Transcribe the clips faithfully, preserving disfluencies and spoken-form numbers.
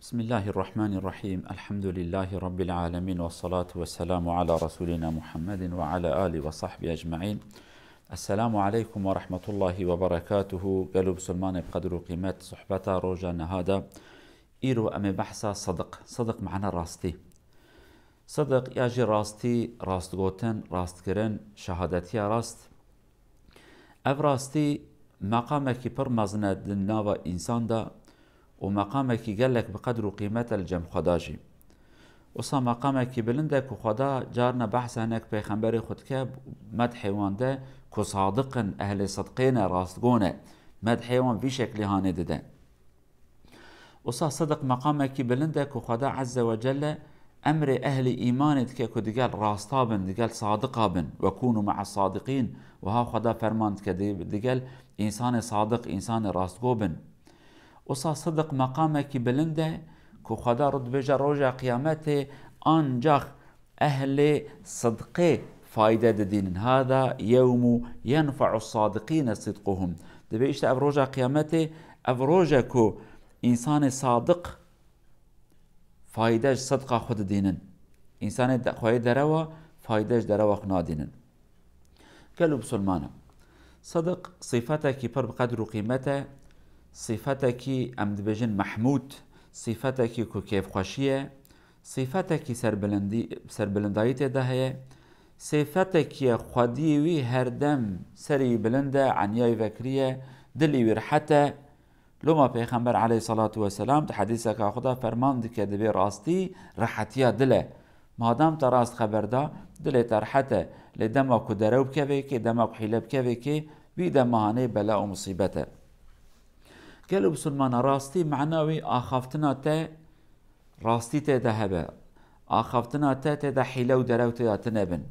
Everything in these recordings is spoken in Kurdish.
بسم الله الرحمن الرحيم. الحمد لله رب العالمين، والصلاة والسلام على رسولنا محمد وعلى آله وصحبه أجمعين. السلام عليكم ورحمة الله وبركاته. Gelo bisilmanê bi qedir û qîmet, sohbeta roja niha de îro em ê behsa sidiq, sidiq mane rastî. Sidiq ya jî rastî, rastgotin, rastkirin, şehadetiya rast. Ev rastî meqamekî pir mezin e di nava însan de û meqamekî gelek bi qedr û qîmet e li cem Xweda jî. Wisa meqamekî bilind e ku Xweda carna behsa hinek pêxemberê xwe dike, medhê wan de ku sadiq in, ehlê sidqê ne, rastgo ne. Medhê wan vî şeklî hanê dide. Wisa sidiq meqamekî bilind e ku Xweda Ezze ve Celle emrê ehlî îmanê dike ku digel rasta bin, digel sadiqa bin. "Ve kûnû me'a sadiqîn." Wiha Xweda ferman dike, di-, digel însanê sadiq, însanê rastgo bin. Wisa sidiq meqamekî bilind e ku Xweda ro-, dibêje roja qiyametê ancax ehlê sidqê fayde didînin. "Hada yewmu yenfe'u sadiqîne sidquhum." Dibê işte ev roja qiyametê, ev roje ku însanê sadiq fayde ji sidqa xwe didînin. Însanê de-, xweyê derewa fayde ji derewa xwe nadînin. Gelo bisilmana, sidiq sifetekî pir bi qedr û qîmet e, sifetekî em dibêjin mehmûd, sifetekî ku kêfxweşî ye, sifetekî serbilindî-, serbilindayî tê de heye, sifetekî ye xwediyê wî her dem serî wî bilind e, eniyayî vekirî ye, dilî wî rihet e. Loma Pêxember aleyhissalatu vesselam di hedîseka xwe de ferman dike, dibê rastî rehetiya dil e. Madam te rast xeber da, dilê te rehet e. Lê dema ku derew bikevê kê, dema ku hîle bikevê kê, vî dema hanê bela û musîbet e. Gelo bisilmana, rastî mana wî axaftina te rastî tê de hebe. Axaftina te tê de hîle û derew tê de tine bin.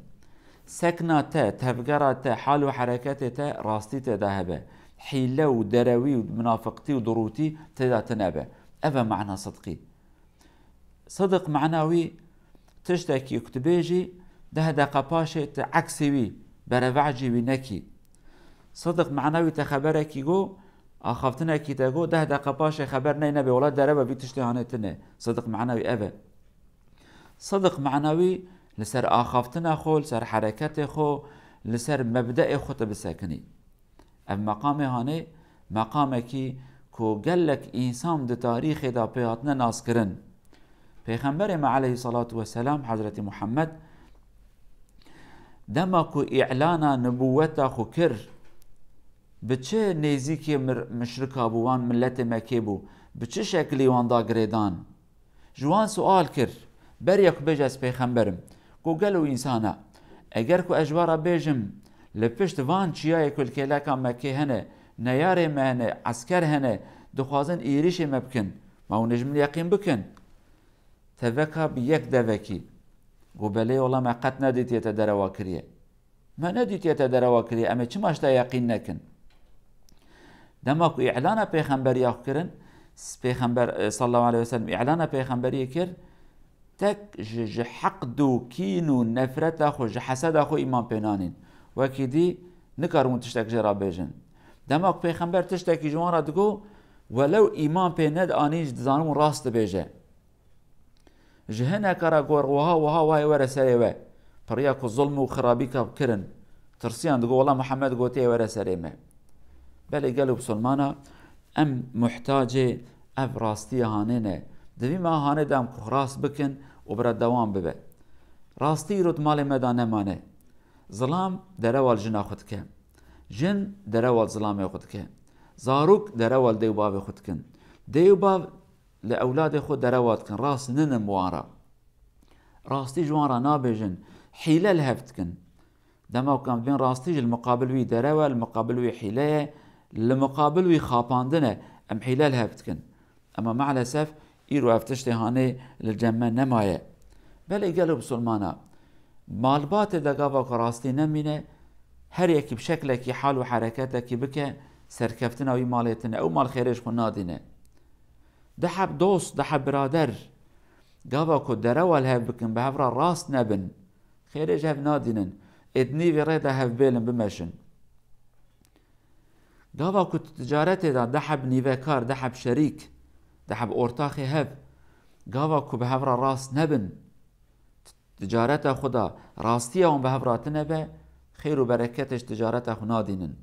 Sekna te, tevgera te, hal û hereketê te rastî tê de hebe. Hîle û derewî û minafiqtî û dirûtî tê de tine be. Ev e mana sidqî. Sidiq mana wî tiştekî ku tu bêjî, deh deqe paşê tu eksê wî, berevecî wî nekî. Sidiq mana wî te xeberekî got, axaftinekî te got, deh deqe paşê xeber ney nebe, wela derew e, vî tiştê hanê tine. Sidiq mana wî ev e. Sidiq mana wî li ser axaftina xwe, li ser hereketê xwe, li ser mebdeê xwe tu bisekinî. Ev meqamê hanê, meqamekî ku gelek însan di tarîxê de pê hatine naskirin. Pêxemberê me aleyhissalatu vesselam, Hezretî Muhammed, dema ku î'lana nibûweta xwe kir, bi çi nêzîkê mir-, muşrika bû, wan miletê Mekkê bû, bi çi şeklî wan da girêdan? Ji wan sual kir, beriya ku bêje ez pêxember im. Got, gelo însan e, eger ku ez ji we re bêjim, li pişt van çiyayê ku li kêleka Mekkê hene, neyarê me hene, esker hene, dixwazin êrîşê me bikin, ma hûn ê ji min yeqîn bikin? Teveka bi yek devekî. Got, belê, wela me qet nedîtiye te derewa kiriye. Me nedîtiye te derewa kiriye, em ê çima ji te yeqîn nekin? Dema ku î'lana pêxemberiya xwe kirin, s-, pêxember, e, sallallahu aleyhi ve sellem î'lana pêxemberiyê kir, tek ji, ji heqd û kîn û nefreta xwe, ji heseda xwe îman pê nanîn. Wekî dî nikarin hûn tiştek jê re bêjin. Dema ku pêxember tiştekî ji wan re digot, welew îman pê nedianîn jî dizanin hûn rast dibêje. Ji hineke re got, wiha, wiha, wiha ê were serê we. Piriya ku zulm û xirabîka kirin. Tirsiyan, digot, wela Muhammed gotiye were serê me. Belê gelo bisilmana, em muhtacê ev rastiya hanê ne. Divî me hanê de em ku rast bikin û bira dewam bibe. Rastî îro di malê me de nemane. Zilam derewa li jina xwe dike. Jin derewa li zilamê xwe dike. Zarok derewa li dê û bavê xwe dikin. Dê û bav li ewladê xwe derewa dikin, rast nînin bi wan re. Rastî ji wan re nabêjin, hîle li hev dikin. Dema ku em dibên rastî jî li miqabil wî derew e, li miqabil wî hîle ye, li miqabil wî xapandin e, em hîle li hev dikin. Ema maalesef îro ev tiştê hanê li cem me nemaye. Belê gelo bisilmana, malbatê de gava ku rastî nemîne, her yekî bi şeklekî hal û hereketekî bike, serkeftina wî malê tine, ew mal xêrê ji xwe nadîne. Du heb dost, du heb birader, gava ku derewa li hev bikin, bi hev re rast nebin, xêrê ji hev nadînin, ê di nîvê rê de hev bêlin, bimeşin. Gava ku tu ticaretê de du heb nîvekar, du heb şerîk, du heb ortaxê hev, Gava ku bi hev re rast nebin, ticareta xwe de rastiya wan bi hev re tine be, xêr û bereketê ji ticareta xwe nadînin.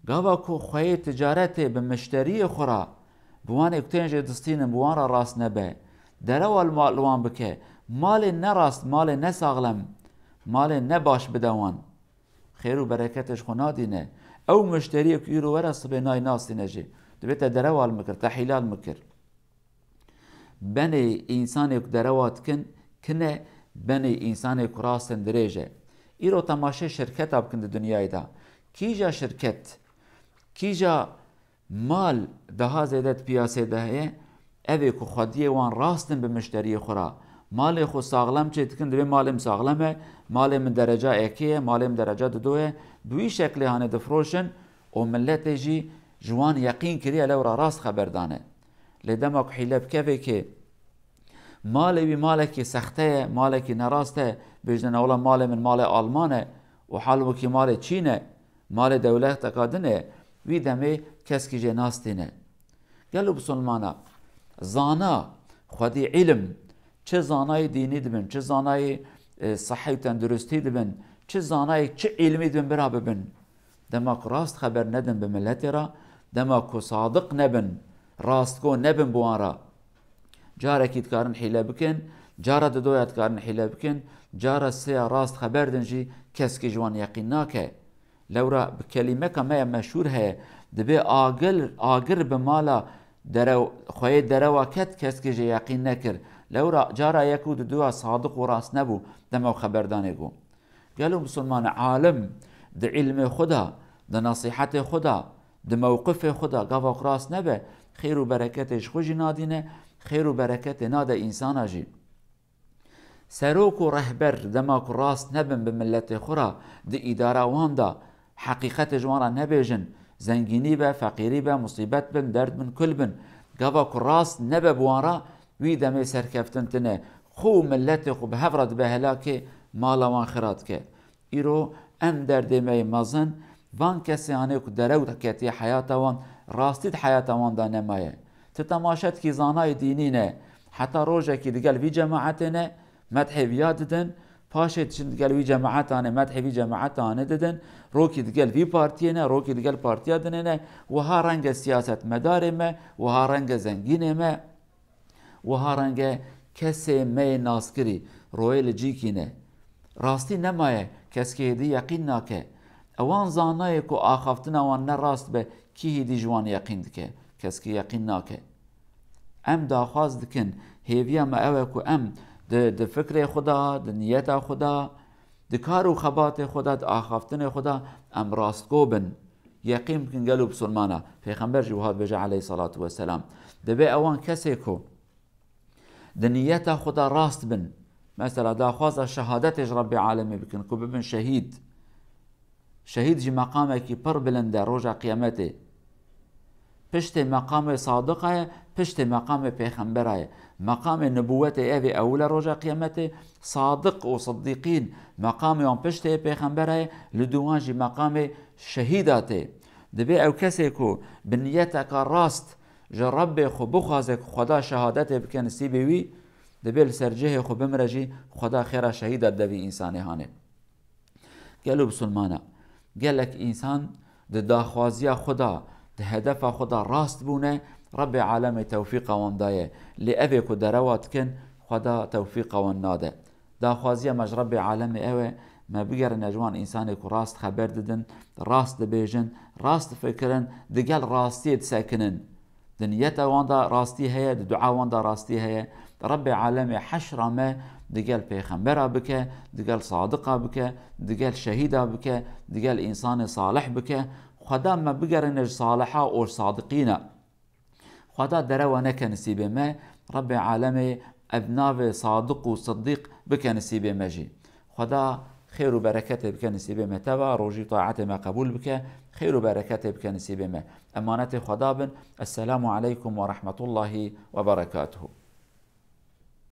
Gava ku xweyê ticaretê bi mişteriyê xwe re, bi wanê ku tên jê distînin, bi wan re rast nebe, derewa li mal wan bike, malê nerast, malê nesaxlem, malê nebaş bide wan, xêr û bereketê ji xwe nadîne. Ew mişteriyê ku îro were, sibê nayê nastîne jî. Dibê te derewa li min kir, te hîla li min kir. Benê însanê ku derewa dikin, kine, benê însanê ku rast in dirêj e. Îro temaşê şirketa bikin di dinyayê de. Kîja şirket, kîja mal daha zêde di piyasê de heye, ev ê ku xwediyê wan rast in bi mişteriyê xwe re. Malê xwe saxlem çê dikin, dibê malê min saxlem e, malê min dereca êkê ye, malê min dereca dido ye. Bi wî şeklê hane difiroşin û miletê jî ji wan yeqîn kiriye, lewra rast xeber dane. Lê dema ku hîle bikevê kê, malê wî malekî sexte ye, malekî nerast e, bêjin, "Wela malê min malê Alman e û halbûkî malê Çîn e, malê dewleteka din e", wî demê keskî jê nastîne. Gelo bisilmana, zana, xwedî îlim, çi zanayê dînî dibin, çi zanayê, e, sehî û tenduristî dibin, çi zanayê, çi îlmî dibin, bira bibin. Dema ku rast xeber nedin bi miletê re, dema ku sadiq nebin, rastgo nebin bi wan re. Carekî dikarin hîle bikin, cara didoya dikarin hîle bikin, cara sêya rast xeber din jî keskî ji wan yeqîn nake. Lewra bi kelîmeka me ya meşhûr heye, dibê agir, agir bi mala derew-, xweyê derewa ket, keskî jê yeqîn nekir. Lewra cara yek û diduya sadiq û rast nebû, dema xeberdanê got. Gelo misilman e, alim di îlmê xwe de, di nesîhetê xwe de, di mewqifê xwe de, gava ku rast nebe, xêr û bereketê ji xwe jî nadîne, xêr û bereketê nade însana jî. Serok û rehber dema ku rast nebin bi miletê xwe re, di îdara wan de, heqîqetê ji wan re nebêjin, zengînî be, feqîrî be, musîbet bin, derd bin, kul bin, gava ku rast nebe bi wan re, wî demê serkeftin tine, xwe û miletê xwe bi hev re dibe helakê, mala wan xira dike. Îro em derdê me yê mezin, van kesê anê ku derew ketiye heyata wan, rastî di heyata wan de nemaye. Ti temaşe dikî zanayê dînî ne, heta rojekî digel vî cemaetê ne, medhê viya didin, paşê diçin digel wî cemaetanê, medhê vî cemaetanê didin, rokî digel vî partiyê ne, rokî digel partiya dinê ne, wiha renge siyasetmedarê me, wiha renge zengînê me. Wiha renge kesê me yê naskirî, royê li cîkî ne. Rastî nemaye, keskî hêdî yeqîn nake. Ewan zanayê ku axaftina wan ne rast be, kî hêdî ji wan yeqîn dike? Keskî yeqîn nake. Em daxwaz dikin, hêviya me ew e ku em di, di fikrê xwe de, di niyeta xwe de, di kar û xebatê xwe de, di axaftinê xwe de em rastgo bin. Yeqîn bikin gelo bisilmana. Pêxember jî wiha dibêje aleyhissalatu vesselam. Dibê ewan kesê ku di niyeta xwe de rast bin. Mesela daxwaza şehadetê ji Rebbê alemê bikin ku bibin şehîd. Şehîd jî meqamekî pir bilind e roja qiyametê. Piştê meqamê sadiqa ye, piştê meqamê pêxembera ye. Meqamê nibûwetê ev ê ewil e roja qiyametê, sadiq û siddîqîn meqamê wan piştê yê pêxembera ye, li dû wan jî meqamê şehîda tê. Dibê ew kesê ku bi niyeteka rast ji Rebbê xwe bixwaze ku Xweda şehadetê bike nisîbê wî, dibê li ser cihê xwe bimire jî Xweda xêra şehîda dide vî însanê hanê. Gelo bisilmana, gelek însan di daxwaziya xwe de, di hedefa xwe de rast bûne, Rebbê alemê tewfîqa wan daye. Lê ev ê ku derewa dikin, Xweda tewfîqa wan nade. Daxwaziya me ji Rebbê alemê ew e, me bigerine ji wan însanê ku rast xeber didin, rast dibêjin, rast difikirin, digel rastiyê disekinin. Di niyeta wan de rastî heye, di dua wan de rastî heye. Rebbê alemê heşra me digel pêxembera bike, digel sadiqa bike, digel şehîda bike, digel însanê salih bike. Xweda me bigerine ji saliha û sadiqîna. Xweda derewa neke nisîbê me, Rebbê alemê ev navê sadiq û siddîq bike nisîbê me jî. Xweda xêr û bereketê bike nisîbê me teva, rojî û taetê me qebûl bike, xêr û bereketê bike nisîbê me. Emanetê Xweda bin. Esselamu aleykum ve rahmetullahi ve berekatuhu.